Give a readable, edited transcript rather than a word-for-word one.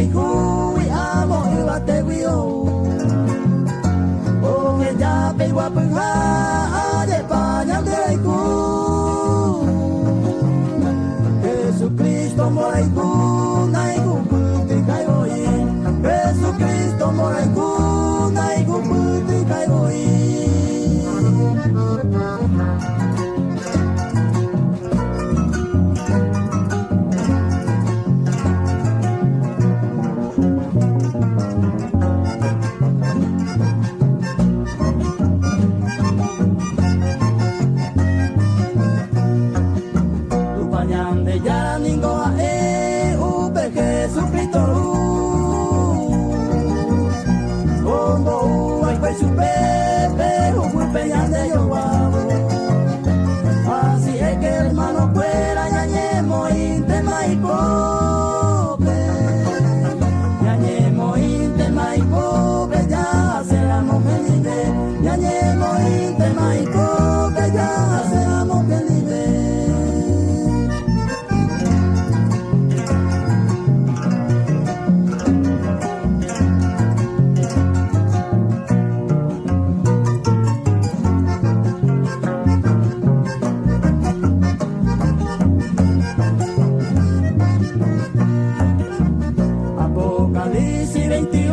mborayhúgui amo yvatégui ou. Oheja pe iguapyha ajepa ñande rayhu. Jesucristo mborayhu naigupytykai voi. Jesucristo mborayhu naigupytykai voi. Tupã Ñandejára ningo ha'e upe Jesucristo Ru. Ombou va'ekue chupe pe huguýpe ñande joguávo. Así es que hermano-kuéra ñañemoĩntema ipópe. Ñañemoĩntema ipópe jahaséramo hendive. Ñañemoĩntema ipópe jahaséramo hendive. Apocalipsis 21.